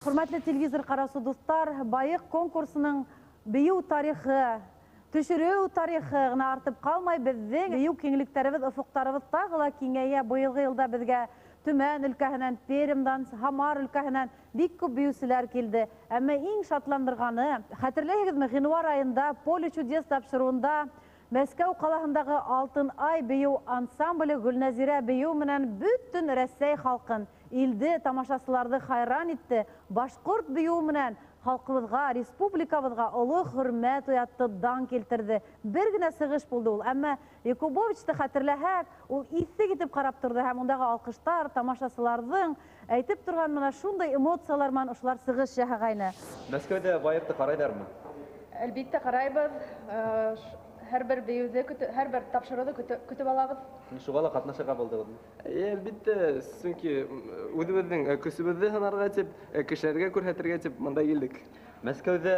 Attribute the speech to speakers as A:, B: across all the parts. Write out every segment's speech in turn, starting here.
A: Хөрмәтле телевизор ҡараусы дуҫтар, Байыҡ конкурсының бейеү тарихы, төшөрөү тарихы ғына артып ҡалмай, беҙҙең бейеү киңлектәребеҙ, офоҡтарыбыҙ тағы ла киңәйә. Быйылғы йылда беҙгә Төмән өлкәһенән, Пермьдан, Һамар өлкәһенән бик күп бейеүселәр килде. Әммә иң шатландырғаны, хәтерләйһегеҙме, ғинуар айында Поле чудес тапшырыуында Мәскәү ҡалаһындағы Алтын Ай бейеү ансамбле Гөлнәзирә бейеү менән бөтөн Рәсәй халҡын, илде, тамашасыларҙы хайран итте. Башҡорт бейеүе менән халҡыбыҙға, республикабыҙға оло хөрмәт уятты, дан килтерҙе. Бер генә сығыш булды ул, әммә Якубовичты хәтерләһәк, ул иҫе китеп ҡарап торҙо һәм ундағы алҡыштар, тамашасыларҙың әйтеп торған мына шундай эмоциялар менән ошолар сығыш яһағайны.
B: Мәскәүҙә Байыҡты ҡарайҙармы?
C: Әлбиттә ҡарайбыҙ. Һәр бер бейеүҙе, һәр бер тапшырыуҙы көтөп алабыҙ.
B: Шуға ла ҡатнашырға булдығыҙмы?
D: Әлбиттә, сөнки үҙебеҙҙең көсөбөҙҙө һынарға тип, кешеләргә күрһәтергә тип бында килдек.
B: Мәскәүҙә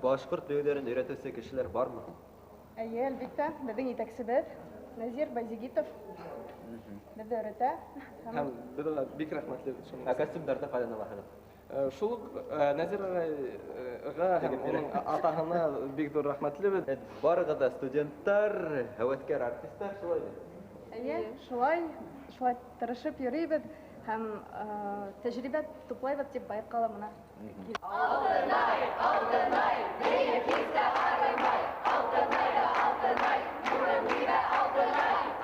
B: башҡорт бейеүҙәрен өйрәтеүсе кешеләр бармы?
C: Эйе, әлбиттә, беҙҙең етәксебеҙ Нәзир Байзигитов беҙҙе өйрәтә.
D: Һәм беҙ уға бик рәхмәтлебеҙ шуның
B: Ә
D: өсөн.
B: костюмдарҙы ҡайҙан алаһығыҙ?
D: Шул уҡ Нәзир ағайға һәм уның атаһына бик ҙур рәхмәтлебеҙ.
B: Барығыҙ да студенттар, һәүәҫкәр артистар, шулай бит?
C: Эйе, шулай тырышып йөрөйбөҙ һәм тәжрибә туплайбыҙ тип Байыҡҡа ла бына.
E: Алтынай, алтынай, бейеп һис тә арымай, алтынай ҙа алтынай, нурын һибә алтынай.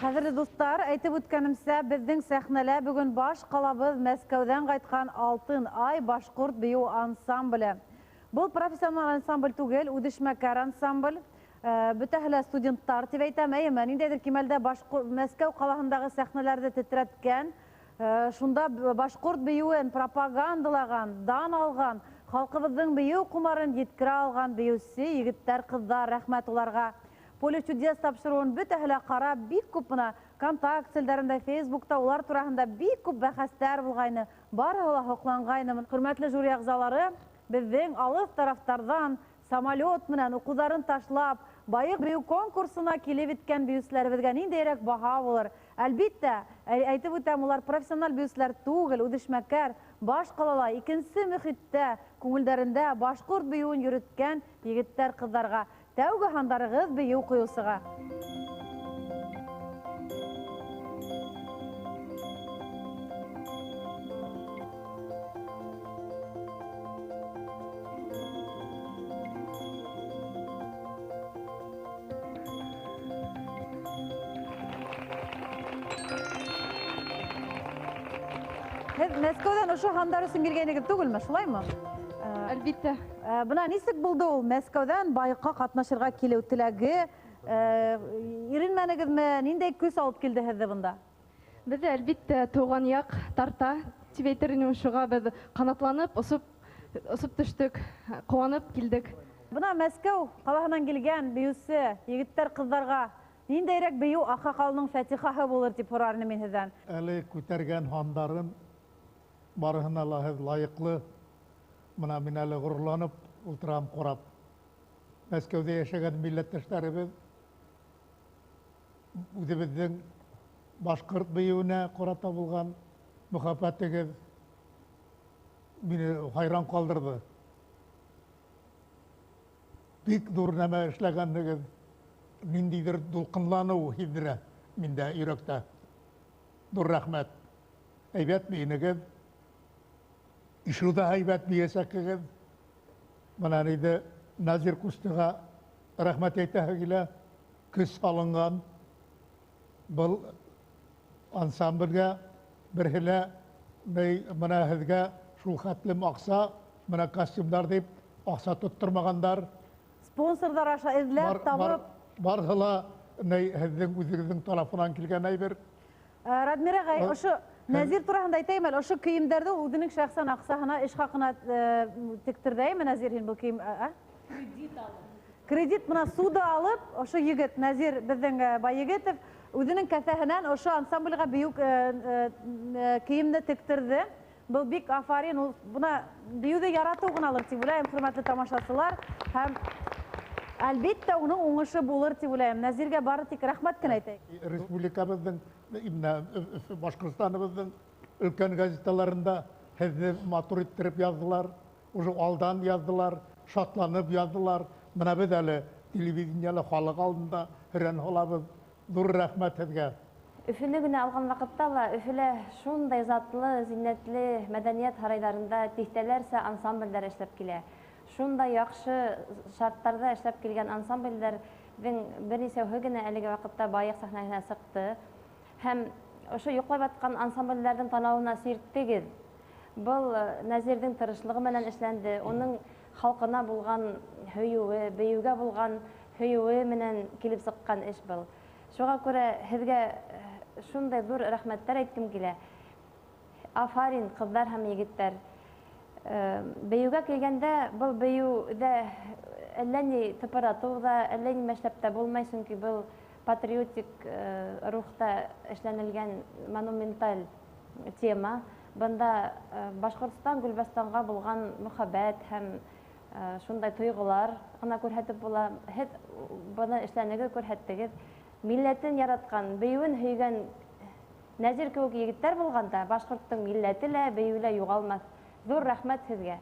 A: Ҡәҙерле дуҫтар, әйтеп үткәнемсә, беҙҙең сәхнәлә бөгөн баш ҡалабыҙ Мәскәүҙән ҡайтҡан Алтын Ай башҡорт бейеү ансамбле. Был профессиональ ансамбль түгел, үҙешмәкәр ансамбль. Бөтәһе лә студенттар тип әйтәм, әйеме, ниндәйҙер кимәлдә Мәскәү ҡалаһындағы сәхнәләрҙе тетрәткән, шунда башҡорт бейеүен пропагандалаған, дан алған, халҡыбыҙҙың бейеү ҡомарын еткерә алған бейеүсе егеттәр, ҡыҙҙар, рәхмәт уларға. Поле чудес тапшырыуын бөтәһе лә ҡарап, бик күп бына контакт селдәрендә, Фейсбукта улар тураһында бик күп бәхәстәр булғайны, барыһы ла һоҡланғайны. Хөрмәтле жюри ағзалары, беҙҙең алыҫ тарафтарҙан самолет менән уҡыуҙарын ташлап, байыҡ бейеү конкурсына килеп еткән бейеүселәребеҙгә ниндәйерәк баһа булыр? Әлбиттә, әйтеп үтәм, улар профессиональ бейеүселәр түгел, үҙешмәкәр, баш ҡалала, икенсе мөхиттә, күңелдәрендә башҡорт бейеүен йөрөткән егеттәр, ҡыҙҙарға. Тәүге һандарығыҙ бейеү ҡойоусыға. Һеҙ Мәскәүҙән ошо һандар өсөн килгәнегеҙ түгелме, шулаймы?
C: Әлбиттә.
A: Бына нисек булды ул Мәскәүҙән байыҡҡа ҡатнашырға килеү теләге? Иренмәнегеҙме? Ниндәй көс алып килде һеҙҙе бында?
C: Беҙҙе әлбиттә тыуған яҡ тарта тип әйтер инем, шуға беҙ ҡанатланып, осоп төштөк, ҡыуанып килдек.
A: Бына Мәскәү ҡалаһынан килгән бейеүсе егеттәр, ҡыҙҙарға ниндәйерәк бейеү аҡһаҡалының фатихаһы булыр тип һорар инем мин һеҙҙән.
F: Әле күтәргән һандарым барыһына ла һеҙ лайыҡлы. Бына мин әле ғорурланып ултырам ҡарап. Мәскәүҙә йәшәгән милләттәштәребеҙ үҙебеҙҙең башҡорт бейеүенә ҡарата булған мөхәббәтегеҙ мине хайран ҡалдырҙы. Бик ҙур нәмә эшләгәнлегеҙ, ниндәйҙер тулҡынланыу һиҙҙерә миндә йөрәктә. Ҙур рәхмәт. Һәйбәт бейенегеҙ, ишеү ҙә һәйбәт бейәсәкегеҙ. Бына инде Назир Кустыға рәхмәт әйтәһе килә, көс алынған был ансамблгә берһе лә бына һеҙгә шул хәтлем аҡса, бына костюмдар тип аҡса тоттормағандар.
A: Спонсорҙар аша эҙләп табып.
F: Барыһы ла һеҙҙең үҙегеҙҙең тарафынан килгән әйбер.
A: Радмир ағай, ошо Нәзир тураһында әйтәйем әле, ошо кейемдәрҙе үҙенең шәхсән аҡсаһына, эш хаҡына тектерҙәйме Нәзир һин был кейем? Кредит алып. Кредит бына суда алып, ошо егет Нәзир беҙҙең Байегетов үҙенең кәҫәһенән ошо ансамблгә бейеү кейемде тектерҙе. Был бик афарин, ул бына бейеүҙе яратыу ғыналыр тип уйлайым, хөрмәтле тамашасылар. Һәм әлбиттә уның уңышы булыр тип уйлайым. Нәзиргә бары тик рәхмәт кенә әйтәйек.
F: Республикабыҙҙың, Башҡортостаныбыҙҙың өлкән газеталарында һеҙҙе матур иттереп яҙҙылар, уже алдан яҙҙылар, шатланып яҙҙылар. Бына беҙ әле телевидениела халыҡ алдында һөрән һалабыҙ. Ҙур рәхмәт һеҙгә.
G: Өфөнө генә алған ваҡытта ла Өфөлә шундай затлы, зиннәтле мәҙәниәт һарайҙарында тиҫтәләрсә ансамблдәр эшләп килә. Шундай яҡшы шарттарҙа эшләп килгән ансамблдәрҙең бер нисәүһе генә әлеге ваҡытта байыҡ сәхнәһенә сыҡты. Һәм ошо йоҡлап ятҡан ансамблдәрҙең танауына сирттегеҙ. Был Нәзирҙең тырышлығы менән эшләнде. Уның халҡына булған һөйөүе, бейеүгә булған һөйөүе менән килеп сыҡҡан эш был. Шуға күрә һеҙгә шундай ҙур рәхмәттәр әйткем килә. Афарин, ҡыҙҙар һәм егеттәр. Бейеүгә килгәндә, был бейеүҙә әллә ни тыпыратыу ҙа, әллә ни мәшләп тә булмай, сөнки был патриотик рухта эшләнелгән монументаль тема. Бында Башҡортостан Гөлбастанға булған мөхәббәт һәм шундай тойғолар ғына күрһәтеп була. Һеҙ быны эшләнегеҙ, күрһәттегеҙ. Милләтен яратҡан, бейеүен һөйгән Нәзир кеүек егеттәр булғанда башҡорттоң милләте лә, бейеүе лә юғалмаҫ. Ҙур рәхмәт һеҙгә.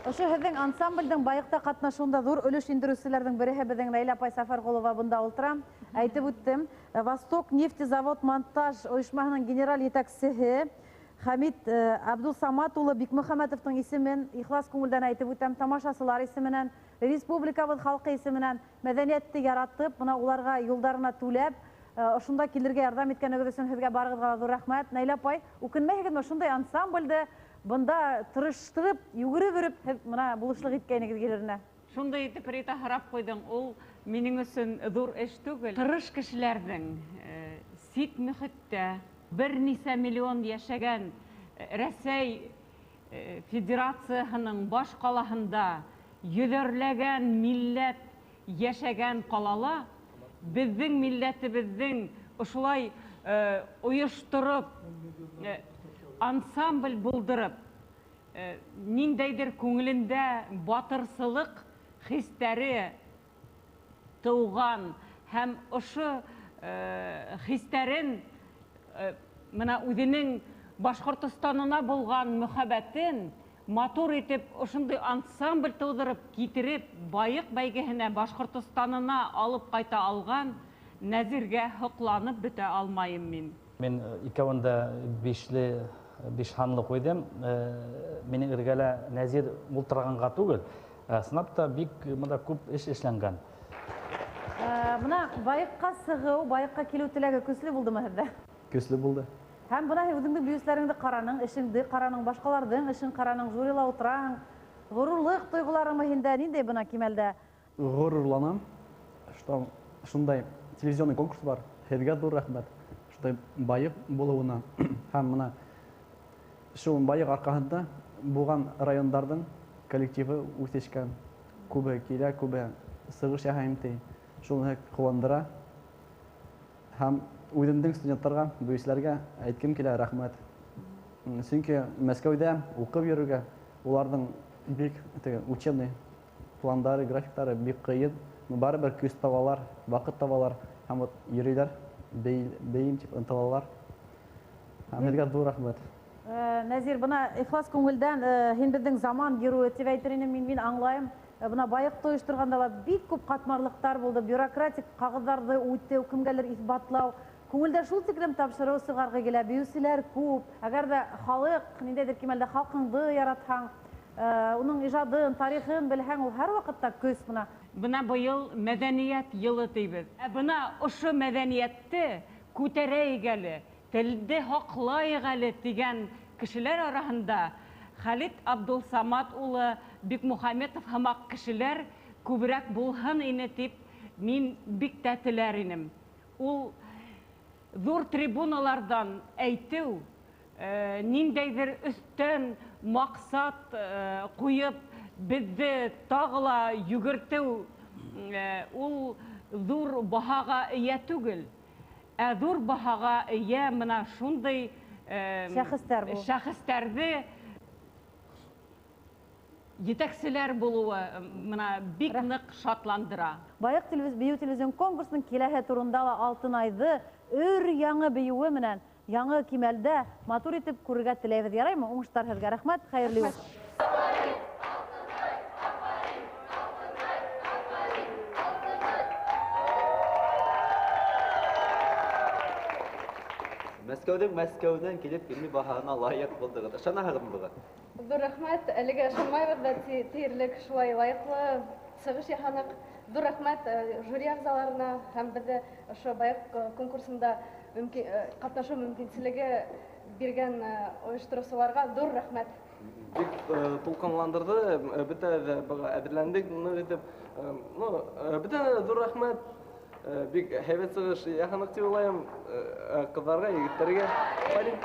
A: Ошо һеҙҙең ансамблдең байыҡта ҡатнашыуында ҙур өлөш индереүселәрҙең береһе беҙҙең Наилә апай Сәфәрғолова бында ултыра. Әйтеп үттем, Восток нефтезавод монтаж ойошмаһының генераль етәксеһе Хәмит Абдулсамат улы Бикмөхәмәтовтың исемен ихлас күңелдән әйтеп үтәм, тамашасылар исеменән, республикабыҙ халҡы исеменән мәҙәниәтте яратып, бына уларға юлдарына түләп, Ошонда килергә ярҙам иткәнегеҙ өсөн һеҙгә барығыҙға ҙур рәхмәт. Наилә апай, үкенмәйһегеҙме шундай ансамблде бында тырыштырып, йүгереп йөрөп, һеҙ бына булышлыҡ иткәнегеҙ килеренә?
H: Шундай итеп Рита һорап ҡуйҙың, ул минең өсөн ҙур эш түгел. Тырыш кешеләрҙең сит мөхиттә бер нисә миллион йәшәгән Рәсәй Федерацияһының баш ҡалаһында йөҙәрләгән милләт йәшәгән ҡалала беҙҙең милләтебеҙҙең ошолай ойоштороп, ансамбль булдырып, ниндәйҙер күңелендә батырсылыҡ хистәре тыуған һәм ошо хистәрен мына үҙенең Башҡортостанына булған мөхәббәтен матур итеп ошондай ансамбль тыуҙырып китереп байыҡ бәйгеһенә Башҡортостанына алып ҡайта алған Нәзиргә һоҡланып бөтә алмайым мин.
I: Мин икәүен дә биш һанлы ҡуйҙым. Минең эргәлә Нәзир ултырғанға түгел, ысынлап та бик бында күп эш эшләнгән.
A: Бына байыҡҡа сығыу, байыҡҡа килеү теләге көслө булдымы һеҙҙә?
J: Көслө булды.
A: Һәм бына үҙеңдең бейеүселәреңде ҡараның, эшеңде ҡараның, башҡаларҙың эшен ҡараның, жюрила ултыраһың. Ғорурлыҡ тойғоларымы һиндә ниндәй бына кимәлдә?
J: Ғорурланам, что шундай телевизионный конкурс бар. Һеҙгә ҙур рәхмәт. Шундай байыҡ булыуына һәм бына шул байыҡ арҡаһында булған райондарҙың коллективы үҫешкән. Күбе килә, күбе сығыш яһайым ти. Шуны ҡыуандыра. Һәм үҙемдең студенттарға, бейеүселәргә әйткем килә рәхмәт. Сөнки Мәскәүҙә уҡып йөрөргә уларҙың бик теге учебный пландары, графиктары бик ҡыйын. Но барыбер көс табалар, ваҡыт табалар һәм вот йөрөйләр, бейем тип ынтылалар. Һәм һеҙгә ҙур рәхмәт.
A: Нәзир, бына ихлас күңелдән һин беҙҙең заман геройы тип әйтер инем, мин аңлайым. Бына байыҡты ойошторғанда ла бик күп ҡатмарлыҡтар булды, бюрократик ҡағыҙҙарҙы үтеү, кемгәлер иҫбатлау. Күңелдә шул тиклем тапшырыу сығарғы килә, бейеүселәр күп. Әгәр ҙә халыҡ, ниндәйҙер кимәлдә халҡыңды яратһаң, уның ижадын, тарихын белһәң, ул һәр ваҡытта көс бына.
H: Бына быйыл мәҙәниәт йылы тейбеҙ. Ә бына ошо мәҙәниәтте күтәрәйек әле, телде һаҡлайыҡ әле тигән кешеләр араһында Хәлит Абдулсамат улы Бикмухаметов һымаҡ кешеләр күберәк булһын ине тип мин бик тә теләр инем. Ул ҙур трибуналарҙан әйтеү, ниндәйҙер өҫтән маҡсат ҡуйып, беҙҙе тағы ла йүгертеү, ул ҙур баһаға эйә түгел. Ә ҙур баһаға эйә бына шундай
A: шәхестәр бул.
H: Шәхестәрҙе етәкселәр булыуы бына бик ныҡ шатландыра.
A: Байыҡ бейеү телевизион конкурсының киләһе турында ла Алтынайҙы өр яңы бейеүе менән яңы кимәлдә матур итеп күрергә теләйбеҙ. Яраймы? Уңыштар һеҙгә. Рәхмәт, хәйерле юл.
B: Мәскәүҙең Мәскәүҙән килеп илми баһаһына лайыҡ булдығыҙ. Ышанаһығыҙмы быға?
C: Ҙур рәхмәт. Әлегә ышанмайбыҙ ҙа, тиерлек шулай лайыҡлы сығыш яһаныҡ. Ҙур рәхмәт жюри ағзаларына һәм беҙҙе ошо байыҡ конкурсында ҡатнашыу мөмкинселеге биргән ойоштороусыларға ҙур рәхмәт.
D: Бик тулҡынландырҙы, бөтә ҙә быға әҙерләндек, ныҡ итеп. Бөтә ҙә ҙур рәхмәт. Бик һәйбәт сығыш яһаныҡ тип уйлайым ҡыҙҙарға, егеттәргә. Афарин!